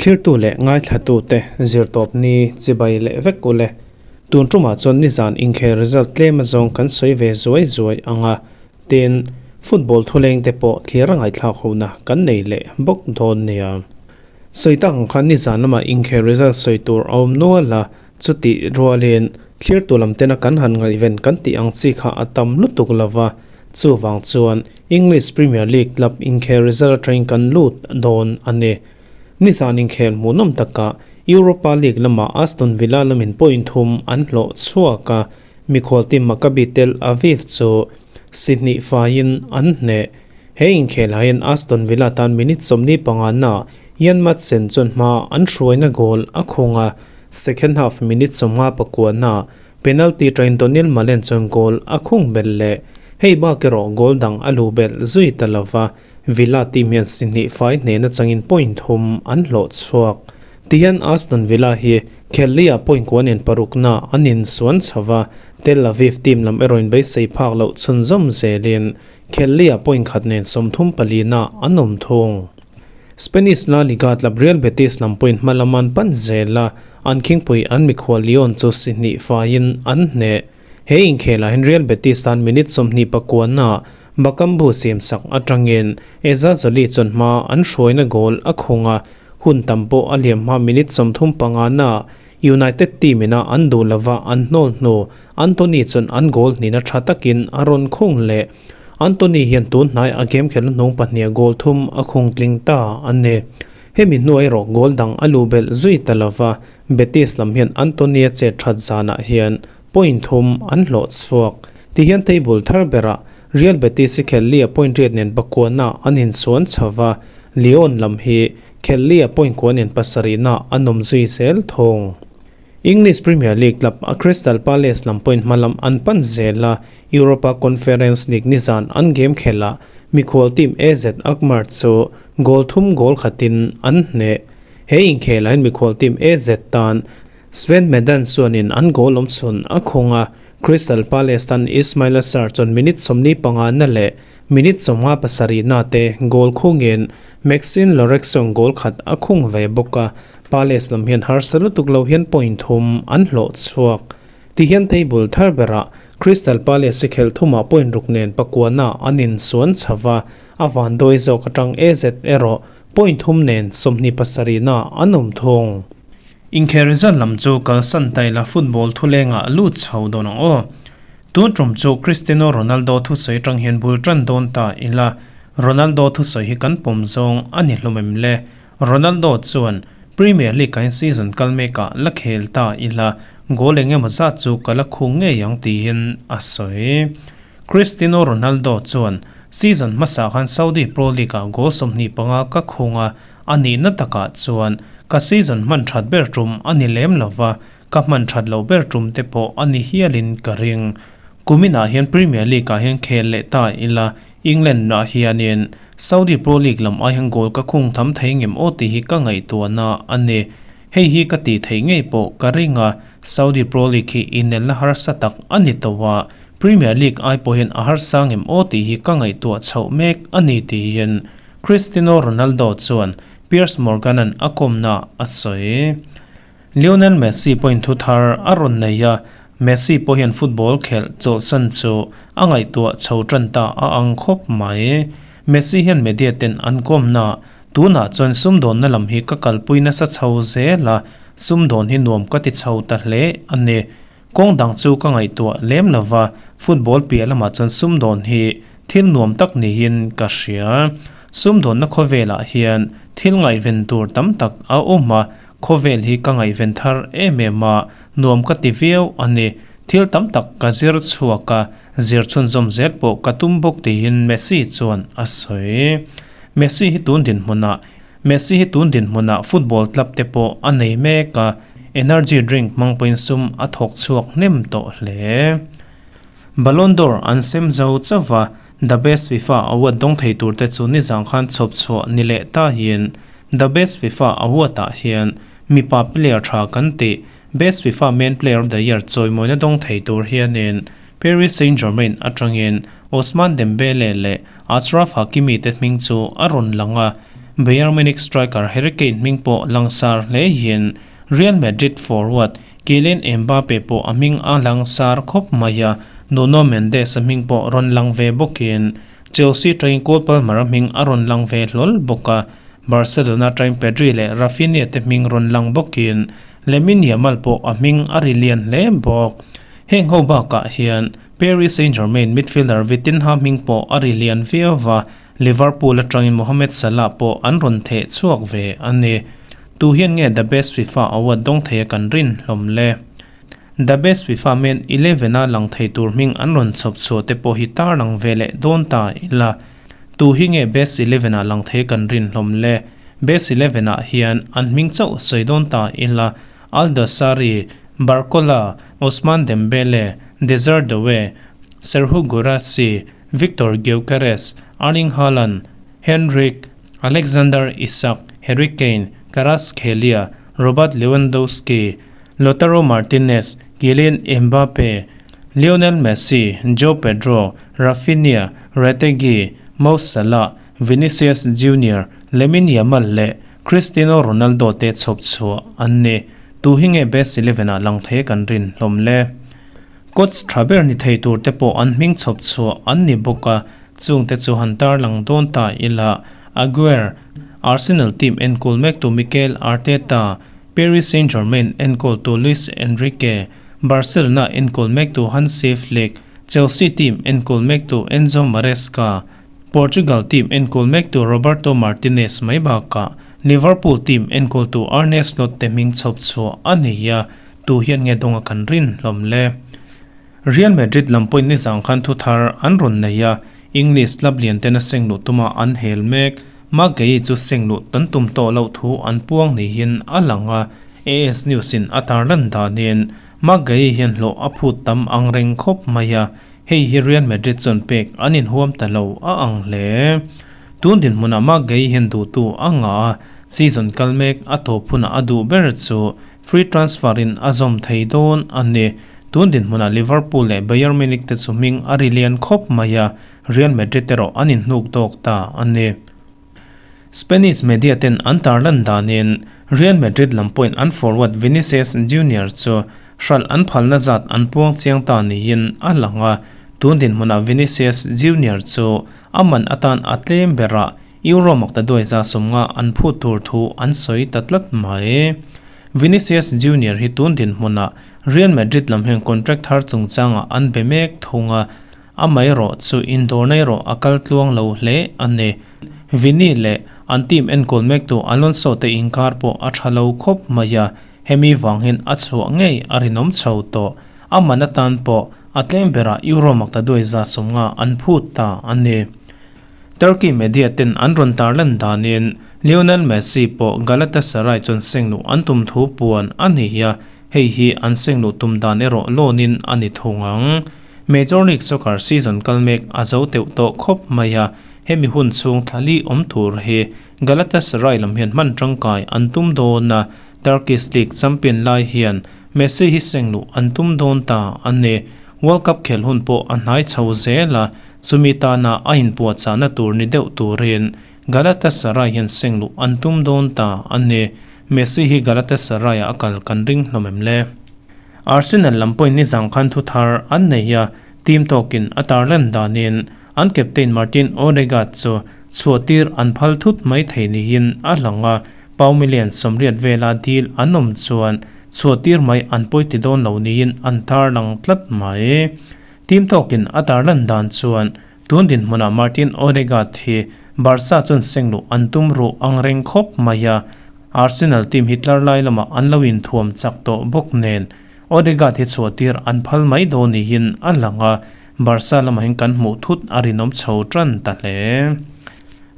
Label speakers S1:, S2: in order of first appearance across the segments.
S1: Thlirtu leh ngaithlatute zirtawp ni chibai leh vek ule. Tun tumah chuan nizan inkhel result tlem azawng kan sawi ve zuai zuai ang a, tin, football thuleng te pawh thlir a ngaihthlak hona kan nei leh bawk dawn nia. Sawi tak ang khan nizan lamah inkhel result sawi tur a awm nual a, chutih rualin thlirtu lam tena kan han ngaihven kan tih ang chi kha a tam lutuk lova, chuvang chuan English Premier League club inkhel result atangin kan lut dawn a ni. Nizan inkhel hmuhnawm takah Europa League lamah Aston Villa lamin point thum an hlawh chhuak a, mikhual team Maccabi Tel Aviv chu si hnih faiin an hneh. He inkhelah hian Aston Villa tan minute 25 na Ian Maatsen chuan hma an hruaina goal a khung a, second half minute 59 na penalty train Donyell Malen chuan goal a khung belh leh. Hei bak erawh goal dang a luh belh zui ta lova, Villa team hian si hnih fai hnehna changin point thum an hlawh chhuak. Tihian Aston Villa hi Khellia point kuan in parukna an insuan chho va, Tel Aviv team lam erawhin beisei phak loh chhunzawm zelin Khellia point khat nen 34 na an awm thung. Spanish La Liga club Real Betis lam point hma lam an pan zel a, an khingpui an mikhual Lyon chu si hnih faiin an hneh. He inkhelah hian Real Betis tan minute 29 na Bakambu siamsak atangin Ezzalzouli chuan hma an hruaina goal a khung a, hun tam pawh a liam hma minute 35 na United team ina an duh lova an hnawl hnu Antony chuan an goal hnihna tha takin a rawn khung leh. Antony hian tun hnai a game khelh hnung pahnih a goal thum a khung tling ta a ni. Hemi hnuai erawh goal dang a luh belh zui ta lova, Betis lam hian Antony a chet that zanah hian point thum an hlawh chhuak. Tihian table thar berah Real Betis hi khelh li a point riat nen pakuana an insuan chho va, Lyon lam hi khelh li a point kua nen pasarihna an awm zui zel thung. English Premier League club a Crystal Palace lam point hma lam an pan zel a, Europa Conference League nizan an game khelh ah mikhual team AZ Alkmaar chu goal thum goal khatin an hneh. He inkhelah hian mikhual team AZ tan Sven Medan chuanin an goal awm chhun a khung a, Crystal Palace tan Ismaila Sarr chuan minute 45 na leh minute 57 na te goal khungin Maxine Lorexon goal khat a khung ve bawk a, Palace lam hian harsa lutuk lo hian point thum an hlawh chhuak. Tihian table thar berah Crystal Palace hi khelh thumah point ruk nen pakuana an insuan chho va, a van dawi zawk atang AZ erawh point thum nen 27 na an awm thung. Inkhel result lam chu kalsan taila football thulengah lut chho dawn ang aw. Tun tum chu Cristiano Ronaldo thusawi atang hian bul tan dawn ta ila, Ronaldo thusawi hi kan pawm zawng a ni hlawm em le. Ronaldo chuan Premier League ah hian season kal mekah la khel ta ila, goal eng emaw zat chu ka la khung ngei ang tiin a sawi. Cristiano Ronaldo chuan season hmasa khan Saudi Pro League ah goal 25 ka khung a, a nihna takah chuan ka season hman that ber tum a ni lem lova, ka hman that lo ber tum te pawh a ni hialin ka ring. Kuminah hian Premier League ah hian khel leh ta ila, England ah hianin Saudi Pro League lam ai hian goal ka khung tham thei ngem aw tih hi ka ngaihtuahna a ni. Hei hi ka tih theih ngei pawh ka ring a, Saudi Pro League hi inelna harsa tak a ni tawh a, Premier League ai pawh hian a harsa ngem aw tih hi ka ngaihtuah chhoh mek a ni tiin Cristiano Ronaldo chuan Piers Morgan-a'n a kawmna a sawi. Lionel Messi pawhin thu thar a rawn nei a, Messi pawh hian football khelh chawlhsan chu a ngaihtuah chho tan ta a ang khawp mai. Messi hian media ten an kawmna tunah chuan sumdawnna lam hi ka kalpui nasa chho zel a, sumdawn hi nuam ka ti chho ta hle a ni. Kawng dang chu ka ngaihtuah lem lova, football piah lamah chuan sumdawn hi thil nuam tak niin ka hria. Sumdawnna khawvelah hian thil ngaihven tur tam tak a awm a, khawvel hi ka ngaihven thar em em a, nuam ka ti viau a ni. Thil tam tak ka zir chhuak a, zir chhunzawm zel pawh ka tum bawk tiin Messi chuan a sawi. Messi hi tun dinhmunah Messi hi tun dinhmunah football club te pawh a nei mek a, energy drink hmang pawhin sum a thawk chhuak hnem tawh hle. Ballon d'Or an sem zo chauh a, The Best FIFA Award dawng thei tur te chu nizang khan chhawp chhuah ni leh ta hian The Best FIFA Award ah hian mipa player tha kan tih Best FIFA Man Player of the Year chawimawina dawng thei tur hianin. Paris Saint-Germain atangin Ousmane Dembele leh Achraf Hakimi te hming chu a rawn lang a, Bayern Munich striker Harry Kane hming pawh langsar hlein Real Madrid forward Kylian Mbappe pawh a hming a langsar khawp mai a, Nuno Mendes-a hming pawh rawn lang ve bawkin Chelsea tangin Cole Palmer-a hming a rawn lang ve hlawl bawk a, Barcelona tangin Pedri leh Raphinha te hming rawn lang bawkin Lamine Yamal pawh a hming a ri lian hle bawk. Heng ho bakah hian Paris Saint-Germain midfielder Vitinha hming pawh a ri lian viau va, Liverpool atangin Mohamed Salah pawh an rawn theh chhuak ve a ni. Tu hian nge The Best FIFA Award dawng thei a kan rin hlawm le? The Best FIFA Men 11 a lang thei tur hming an rawn chhawp chhuah te pawh hi tarlang ve leh dawn ta ila. Tu hi nge Best 11 ah lang thei kan rin hlawm le? Best 11 ah hian an hming chauh sawi dawn ta ila, Aldosari, Barcola, Ousmane Dembele, Desire Doue, Serhou Guirassy, Viktor Gyökeres, Erling Haaland, Henrik, Alexander Isak, Harry Kane, Kvaratskhelia, Robert Lewandowski, Lautaro Martinez, Kylian Mbappe, Lionel Messi, Joao Pedro, Raphinha, Retegui, Mo Salah, Vinicius Junior, Lamine Yamal leh Cristiano Ronaldo te chhawp chhuah an ni. Tu hi nge best 11 ah lang thei kan rin hlawm le? Coach tha ber ni thei tur te pawh an hming chhawp chhuah an ni bawk a, chung te chu han tarlang dawn ta ila Aguer, Arsenal team enkawl mektu Mikel Arteta, Paris Saint-Germain enkawltu Luis Enrique, Barcelona enkawl mektu Hansi Flick, Chelsea team enkawl mektu Enzo Maresca, Portugal team enkawl mektu Roberto Martinez mai bakah Liverpool team enkawltu Arne Slot te hming chhawp chhuah a nei a, tu hian nge dawnga kan rin hlawm le? Real Madrid lam pawhin nizang khan thu thar an rawn nei a, English club lian ten a seng luh tuma an hel mek. Mageyi chu seng luh tan tum tawh loh thu an puang niin a lang a, AS News in a tarlan danin Mageyi hian hlawh a phut tam ang reng khawp mai a, hei hi Real Madrid chuan pek an inhuam ta lo a ang hle. Tun dinhmunah Mageyi hian duhtu a ngah a, season kal mek a tawp hunah a duh ber chu free transfer in a zawm thei dawn a ni. Tun dinhmunah Liverpool leh Bayern Munich te chu hming a ri lian khawp mai a, Real Madrid erawh an inhnuk tawk ta a ni. Spanish media ten an tarlan danin Real Madrid lam pawhin an forward Vinicius Junior chu hralh an phalna zat an puang chiang ta niin a lang a, tun dinhmunah Vinicius Junior chu a man atan a tlem berah Euro makta duai za sawmnga an phut tur thu an sawi ta tlat mai. Vinicius Junior hi tun dinhmunah Real Madrid lam hian contract thar chungchangah an be mek thung a, Amaherawh chu indawrna erawh a kal tluang lo hle a ni. Vini leh an team enkawl mektu Alonso te inkar pawh a tha lo khawp mai a, hemi vang hian a chhuah ngei a rinawm chho tawh. A man atan pawh a tlem berah Euro makta duai za sawmnga an phut ta a ni. Turkey media ten an rawn tarlan danin Lionel Messi pawh Galatasaray chuan sengluh an tum thu puan a ni a, hei hi an sengluh tum dan erawh loan in a ni thung ang. Major League Soccer season kal mek a zo teuh tawh khawp mai a, hemi hun chhung thla li awm tur hi Galatasaray lam hian hman tangkai an tum dawn a, Turkish League champion lai hian Messi hi sengluh an tum dawn ta a ni. World Cup khel hun pawh a hnai chho zel a, chumi tana a inpuahchahna tur ni deuh turin Galatasaray hian sengluh an tum dawn ta a ni. Messi hi Galatasaray-ah a kal kan ring hlawm em le? Arsenal lam pawhin nizang khan thu thar an nei a, team tawkin a tarlan danin an captain Martin Odegaard chu chhuahtir an phal thut mai thei niin a lang a, pau million sawmriat vela deal an awm chuan chhuahtir mai an pawi ti dawn lo niin an tarlang tlat mai. Team tawkin a tarlan dan chuan tun dinhmunah Martin Odegaard hi Barca chuan sengluh an tum ruh ang reng khawp mai a, Arsenal team hi tlar lai lamah an lo inthuam chak tawh bawk nen Odegaard hi chhuahtir an phal mai dawn niin a lang a, Barca lamah hian kan hmuh thut a rinawm chho tan ta hle.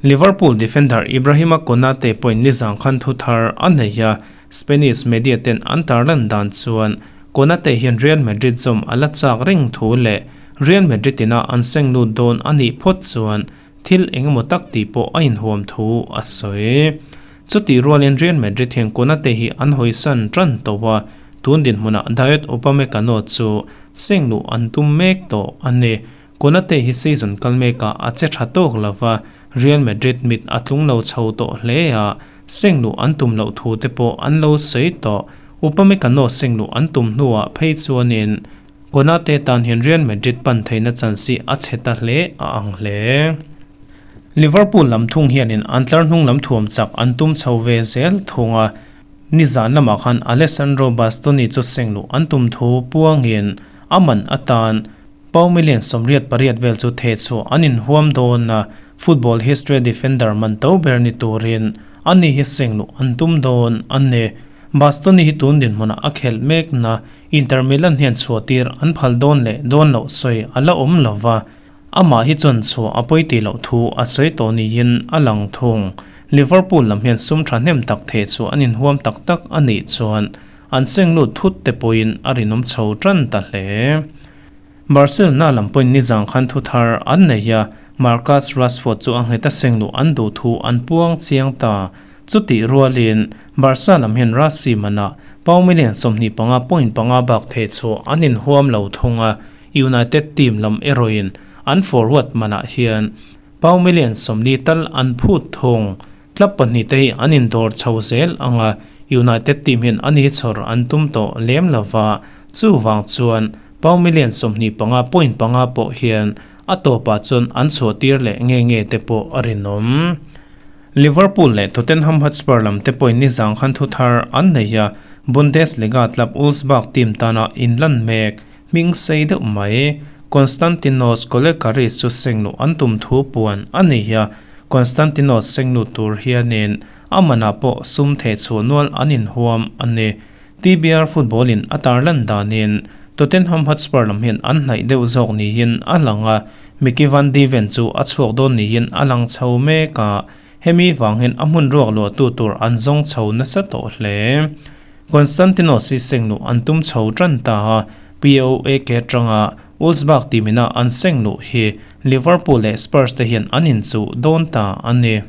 S1: Liverpool defender Ibrahima Konate pawhin nizang khan thu thar a nei a, Spanish media ten an tarlan dan chuan Konate hian Real Madrid zawm a la chak reng thu leh Real Madrid ina an seng lut dawn a nih phawt chuan Thil engemaw tak tih pawh a inhuam thu a sawi. Chutih rualin Real Madrid hian Konate hi an hawisan tan tawh a, Tun dinhmunah Dayot Upamecano chu seng luh an tum mek tawh a ni. Konate hi season kal mekah a che tha tawk lova, Real Madrid mit a tlung lo chho tawh hle a, seng luh an tum loh thu te pawh an lo sawi tawh. Upamecano seng luh an tum hnuah phei chuanin Konate tan hian Real Madrid pan theihna chance hi a chhe ta hle a ang hle. Liverpool lam thung hianin an tlar hnung lam thuam chak an tum chho ve zel thung a, nizan lamah khan Alessandro Bastoni chu seng luh an tum thu puangin a man atan Pau million 88 vel chu theh chhuah an inhuam dawn a, football history defender man to ber ni turin ani hi seng luh an tum dawn a ni. Bastoni hi tun dinhmunah a khelh mekna Inter Milan hian chhuahtir an phal dawn leh dawn loh sawi a la awm lo va, amah hi chuan chhuah a pawi tih loh thu a sawi tawh niin a lang thung. Liverpool lam hian sum thahnem tak theh chhuah an inhuam tak tak a nih chuan an seng lut thut te pawhin a rinawm chho tan ta hle. Barcelona lam pawhin nizang khan thu thar an nei a, Marcus Rashford chu a nghet a seng luh an duh thu an puang chiang ta. Chutih rualin Barca lam hian Rasi manah Pau million 25 point panga bak theh chhuah an inhuam lo thung a, United team lam erawhin an forward manah hian Pau million 40 tal an phut thung. Club pahnih te hi an indawr chho zel ang a, United team hian an ichhawr an tum tawh lem lova, chuvang chuan Pau million 25 point panga pawh hian a tawpah chuan an chhuah tir leh nge nge te pawh a rinawm. Liverpool leh Tottenham Hotspur lam te pawhin nizang khan thu thar an nei a, Bundesliga club Wolfsburg team tana inlan mek hming sei deuh mai. Konstantinos Kolekaris chu sengluh an tum thu puan a ni a, Konstantinos sengluh tur hianin a manah pawh sum theh chhuah nual an inhuam a ni. TBR football in a tarlan danin Tottenham Hotspur lam hian an hnaih deuh zawk niin a lang a, Micky van de Ven chu a chhuak dawn niin a lang chho mek a, hemi vang hian a hmun ruak luahtu tur an zawng chho nasa tawh hle. Konstantinos hi sengluh an tum chho tan ta a, POAK atanga Wolfsburg team-ina an sengluh hi Liverpool leh Spurs te hian an inchuh dawn ta a ni.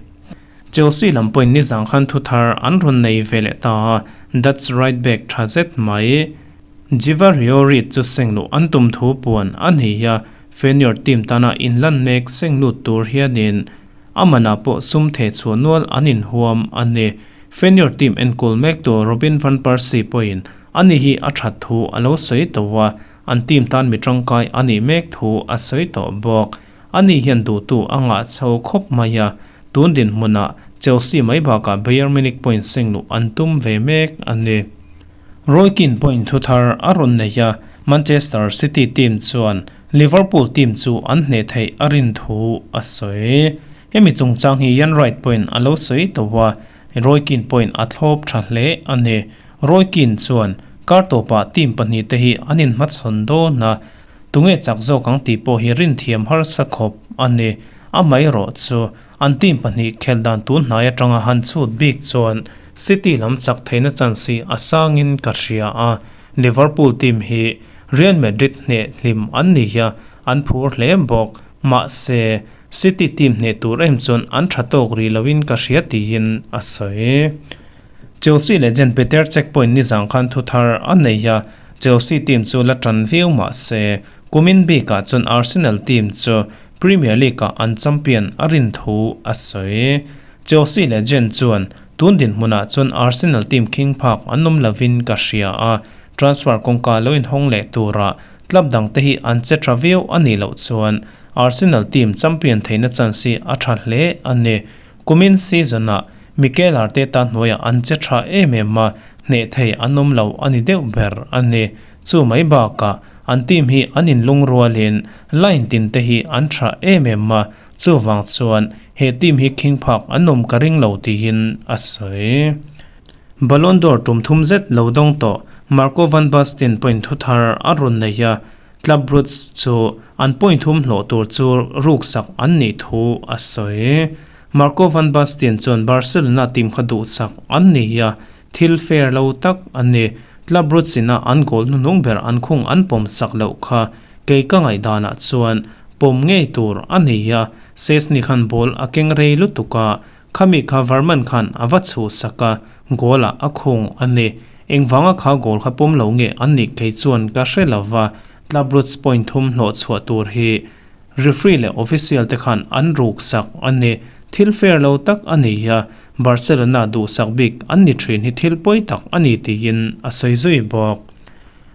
S1: Chelsea lam pawhin nizang khan thu thar an rawn nei ve leh ta a, Dutch right back tha zet mai Givario Read chu sengluh an tum thu puan a ni a, Feyenoord team tana inlan mek senglut tur hianin a manah pawh sum theh chhuah nual an inhuam a ni. Feyenoord team enkawl mek tur Robin van Persie pawhin ani hi a that thu a lo sawi tawh a, an team tan mi tangkai a nih mek thu a sawi tawh bawk. Ani hian duhtu a ngah chho khawp mai a, tun dinhmunah Chelsea mai bakah Bayern Munich point seng luh an tum ve mek a ni. Roy Keane point thu thar a rawn nei a, Manchester City team chuan Liverpool team chu an hneh theih a rin thu a sawi. Hemi chungchang hi Ian Wright point a lo sawi tawh a, Roy Keane point a thlawp tha hle a ni. Roy Keane chuan kar tawpah team pahnihte hi an inhmachhawn dawn a, Tunge chak zawk ang tih pawh hi rinthiam harsa khawp a ni. Amaherawh chu an team pahnih khelh dan tun hnai atanga han chhut bik chuan City lam chak theihna chance hi a sangin ka hria a. Liverpool team hi Real Madrid hneh hlim an ni a, an phur hle bawk. Mahse, City team hneh tur em chuan an tha tawk rih loin ka hria tiin a sawi. Chelsea legend Peter Cech pawhin nizang khan thu thar a nei a, Chelsea team chu la tan viau mah se, kumin bikah chuan Arsenal team chu Premier League-ah an champion a rin thu a sawi. Chelsea legend chuan, Tun dinhmunah chuan Arsenal team khing phak an awm lovin ka hria a, transfer kawngka lo inhawng leh turah club dangte hi an che tha viau a nih loh chuan Arsenal team champion theihna chance hi a tha hle a ni. Kumin season-ah Mikel Arteta hnuaiah an che tha em em a, hneh thei an awm lo a ni deuh ber a ni. Chu mai bakah an team hi an inlung rualin line tin te hi an tha em em a, chuvang chuan he team hi khing phak an awm ka ring lo tiin a sawi. Ballon d'Or tum thum zet lo dawng tawh Marco van Basten point thu thar a rawn nei a, Club Brugge chu an point thum hlawh tur chu ruksak an nih thu a sawi. Marco van Basten chuan Barcelona team kha duhsak an ni a, thil fair lo tak a ni. Club Brugge ina an goal hnuhnung ber an khung an pawm sak loh kha kei ka ngaihdanah chuan pawm ngei tur a ni a, Szczesny khan ball a keng rei lutuk a, khami kha Verman khan a va chhuhsak a, goal ah a khung a ni. Engvanga kha goal kha pawm lo nge an nih kei chuan ka hre lova, Club Brugge point thum hlawh chhuah tur hi referee leh official te khan an ruk sak a ni. Thil fair lo tak a ni a, Barcelona duhsak bik an ni thin hi thil pawi tak a ni tiin a sawi zui bawk.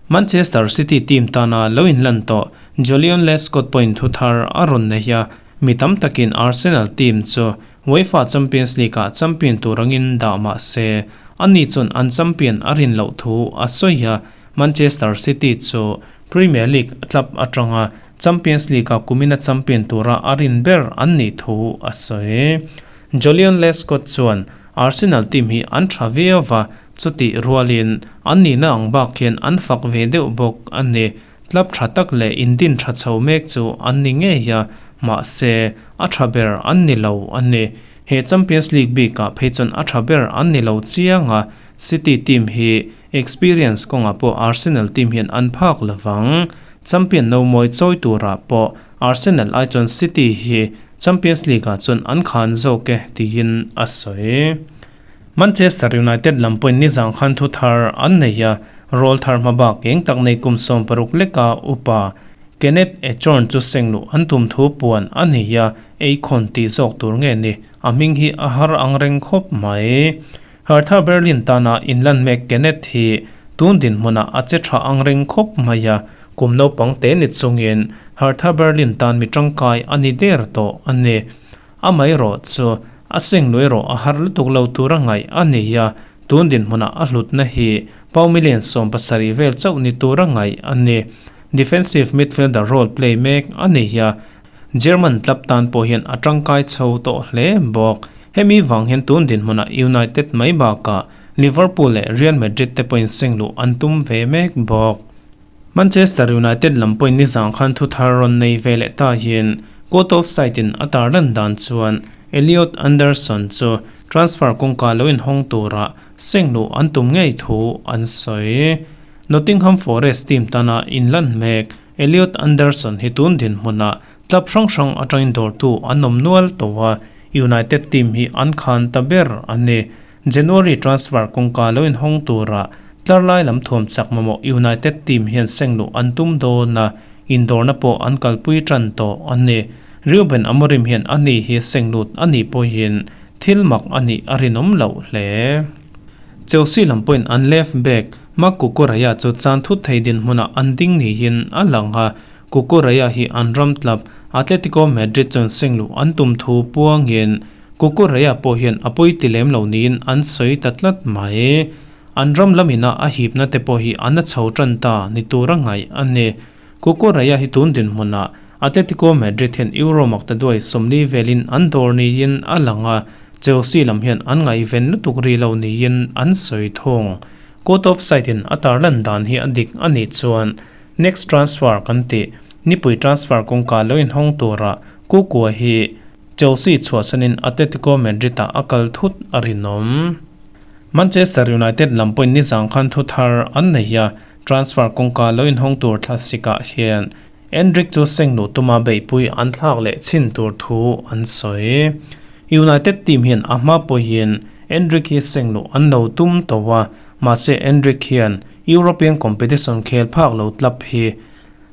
S1: Manchester City team tana lo inlan tawh Joleon Lescott pawhin thu thar a rawn nei a, mi tam takin Arsenal team chu UEFA Champions League-ah champion tur angin dah mah se, ani chuan an champion a rin loh thu a sawi a, Manchester City chu Premier League club atanga Champions League-a kumina champion tura a rin ber an nih thu a sawi. Joleon Lescott chuan Arsenal team hi an tha viau va, chutih rualin an nihna ang bak hian an fak ve deuh bawk a ni. Club tha tak leh indin tha chho mek chu an ni ngei a, mahse a tha ber an ni lo a ni. He Champions League bikah phei chuan a tha ber an ni lo chiang a, City team hi experience kawngah pawh Arsenal team hian an phak lovang. Champion no mawi chawi turah pawh Arsenal ai chuan City hi Champions League ah chuan an khan zawk e tiin a sawi. Manchester United lam pawhin nizang khan thu thar an nei a, rawl thar hma bak eng tak nei kum 16 leka upa Kenneth Echorn chu seng luh an tum thu puan a nei a, ei khawn tih zawk tur nge ni, a hming hi a har ang reng khawp mai. Hertha Berlin tana inlan mek Kenneth hi tun dinhmunah a che tha ang reng khawp mai a, kum naupang te ni chungin Hertha Berlin tan mi tangkai a ni der tawh a ni. Amaherawh chu a seng lui erawh a har lutuk lo tur a ngaih a ni a, tun dinhmunah a hlutna hi pau million 70 vel chauh ni tur a ngaih a ni. Defensive midfielder role play mek a ni a, German club tan pawh hian a tangkai chho tawh hle bawk. Hemi vang hian tun dinhmunah United mai bakah Liverpool leh Real Madrid te pawhin seng luh an tum ve mek bawk. Manchester United lam pawhin nizang khan thu thar rawn nei ve leh ta hian Court of Side in a tarlan dan chuan Elliot Anderson chu transfer kawngka lo inhawng tura seng luh an tum ngei thu an sawi. Nottingham Forest team tana inlan mek Elliot Anderson hi tun dinhmunah club hrang hrang atangin dawrtu an awm nual tawh a, United team hi an khan ta ber a ni. January transfer kawngka lo inhawng tura tlarlai lam thuam chak mamawh United team hian seng luh an tum dawn a, indawrna pawh an kalpui tan tawh a ni. Ruben Amorim hian ani hi seng lut a nih pawhin thil mak a nih a rinawm loh hle. Chelsea lam pawhin an left back Marc Cucurella chu chan thut thei dinhmunah an ding niin a lang a, Cucurella hi an ram club Atletico Madrid chuan seng luh an tum thu puangin Cucurella pawh hian a pawi ti lem lo niin an sawi ta tlat mai. An ram lamina a hipna te pawh hi an a chho tan ta ni tur a ngaih a ni. Cucurella hi tun dinhmunah Atletico Madrid hian Euro makta duai 40 velin an dawr niin a lang a, Chelsea lam hian an ngaihven lutuk ri lo niin an sawi thung. Court of Side in a tarlan dan hi a dik a nih chuan next transfer kan tih nipui transfer kawngka lo inhawng tura Cucua hi Chelsea chhuahsanin Atletico Madrid ah a kal thut a rinawm. Manchester United lam pawhin nizang khan thu thar an nei a, transfer kawngka lo inhawng tur thlasikah hian Endrick chu seng luh tuma beihpui an thlak leh chhin tur thu an sawi. United team hian a hma pawhin Endrick hi seng luh an lo tum tawh a, mahse Endrick hian European competition khel phak lo club hi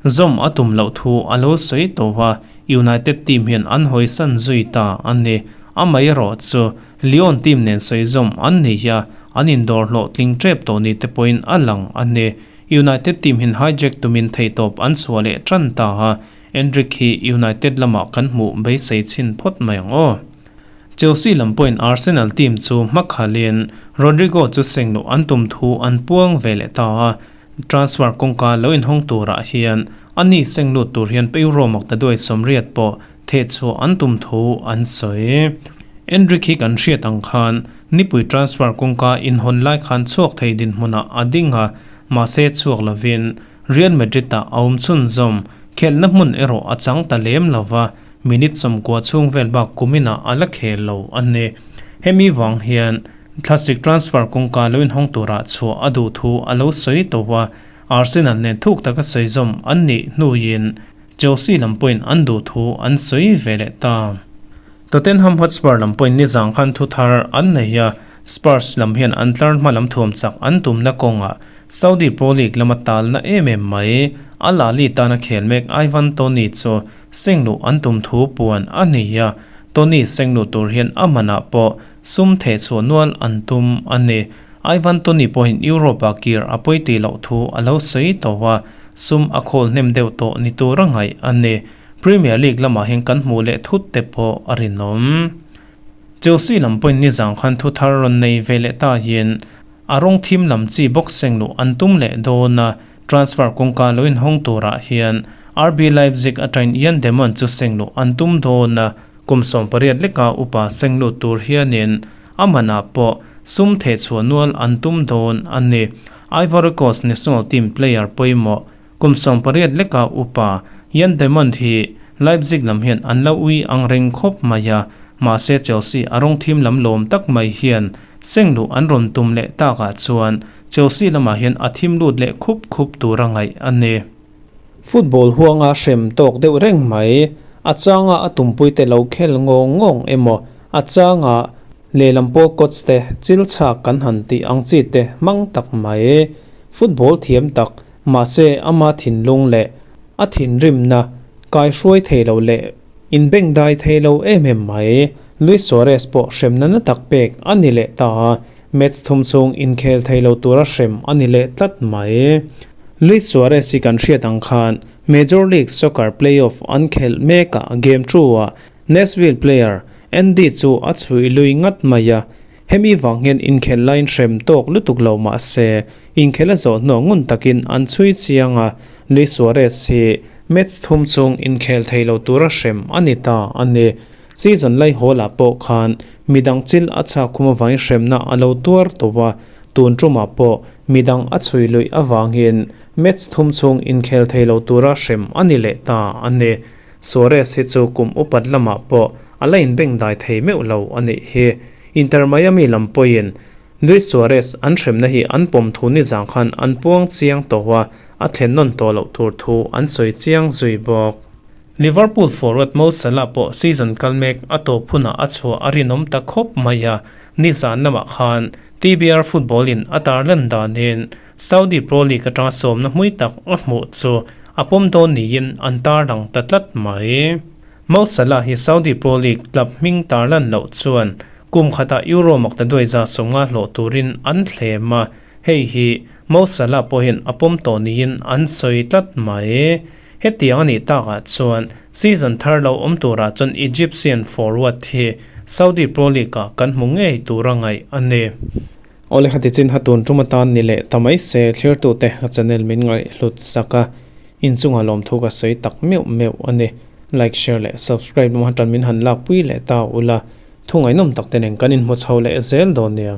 S1: zawm a tum loh thu a lo sawi tawh a, United team hian an hawisan zui ta a ni. Amaherawh chu Lyon team nen sawi zawm an ni a, an indawr hlawhtling tep tawh ni te pawhin a lang a ni. United team hian hijack tumin theihtawp an chhuah leh tan ta a, Endrick hi United lamah kan hmuh beisei chhin phawt mai ang aw. Chelsea lam pawhin Arsenal team chu hmakhalin Rodrigo chu seng luh an tum thu an puang ve leh ta a, transfer kawngka lo inhawng turah hian ani seng lut tur hian euro makta duai 80 pawh theh chhuah an tum thu an sawi. Endrick hi kan hriat ang khan nipui transfer kawngka inhawn lai khan chhuak thei dinhmunah a ding a, mahse chhuak lovin Real Madrid ah a awm chhunzawm. Khelhna hmun erawh a chang ta lem lova, minute 90 chhung vel bak kuminah a la khel lo a ni. Hemi wang hian thlasik transfer kawngka lo inhawng turah chhuah a duh thu a lo sawi tawh a, Arsenal nen thuk taka sawi zawm an nih hnuin Chelsea lam pawhin an duh thu an sawi ve leh ta. Tottenham Hotspur lam pawhin nizang khan thu thar an nei a, Spurs lam hian an tlar hma lam thuam chak an tumna kawngah Saudi Pro League lama talna em em mai Al Ahly tana khel mek Ivan Toney chu sengluh an tum thu puan a ni a, Toney sengluh tur hian a manah pawh sum thehchhuah nual an tum a ni. Ivan Toney pawhin Europe-ah kir a pawi tih loh thu a lo sawi tawh a, sum a khawl hnem deuh tawh ni tura ngaih a ni. Premier League lamah hian kan hmuh leh thut te pawh a rinawm. Chelsea lam pawhin nizang khan thu thar rawn nei ve leh ta hian a rawng thim lam chi bawk seng luh an tum leh dawn a, transfer kawngka lo inhawng turah hian RB Leipzig atangin Ian Demon chu seng luh an tum dawn a, kum 18 leka upa seng lut tur hianin a manah pawh sum thehchhuah nual an tum dawn a ni. Ivory Coast national team player pawimawh Kum 18 leka upa Yan Demont hi Leipzig lam hian an lo ui ang reng khawp mai a, mahse Chelsea a rawng thim lam lawm tak mai hian seng luh an rawn tum leh takah chuan Chelsea lamah hian a thim lut leh khup khup tur a ngaih a ni. Football huanga hrem tawk deuh reng mai, a changa a tumpuite lo khel ngawng ngawng emaw, a changa lehlam pawl coach te chil chhak kan han tih ang chi te hmang tak mai. Football thiam tak Mahse, ama thinlung leh a thinrimna kaihruai thei lo leh inbengdai thei lo em em mai. Luis Suarez pawh hremna na tak pek a ni leh ta a, match thum chhung inkhel thei lo tura hrem a ni leh tlat mai. Luis Suarez hi kan hriat ang khan Major League Soccer playoff an khelh mekah game two-ah Nashville player Andy chu a chhuih lui ngat mai a, Hemi vang hian inkhel lain hrem tawk lutuk lo mah se, inkhel a zawh hnuah ngun takin an chhui chiang a, Luis Suarez hi match thum chung inkhel thei lo tura hrem a ni ta a ni. Season laihawl-ah pawh khan midang chil a chhak khum avangin hremna a lo tuar tawh a, tun tumah pawh midang a chhui luih avangin match thum chung inkhel thei lo tura hrem a ni leh ta a ni. Suarez hi chu kum upat lamah pawh a la inbengdai thei meuh lo a nih hi. Inter Miami lam pawhin Luis Suarez an hremna hi an pawm thu nizang khan an puang chiang tawh a, a thlen nawn tawh loh tur thu an sawi chiang zui bawk. Liverpool forward Mo Salah pawh season kal mek a tawp hunah a chhuah a rinawm ta khawp mai a, nizan lamah khan TBR Football in a tarlan danin Saudi Pro League atanga sawmna hmui tak a hmuh chu a pawm dawn niin an tarlang ta tlat mai. Mo Salah hi Saudi Pro League club hming tarlan loh chuan kum khatah Euro makta duai za 50 hlawh turin an thlem a, hei hi Mo Salah pawhin a pawm tawh niin an sawi tlat mai. Hetiang a nih takah chuan season thar lo awm turah chuan Egyptian forward hi Saudi Pro League-ah kan hmu ngei tura ngaih a ni. Awle khati chin ha tun tum atan ni leh ta mai se thlirtute a channel min ngaihhlut sak a, inchunga lawmthu ka sawi tak meuh meuh a ni. Like, share leh subscribe lam atang min han lakpui leh ta ula, thu ngaihnawm tak te nen kan inhmu chho leh zel dawn nia.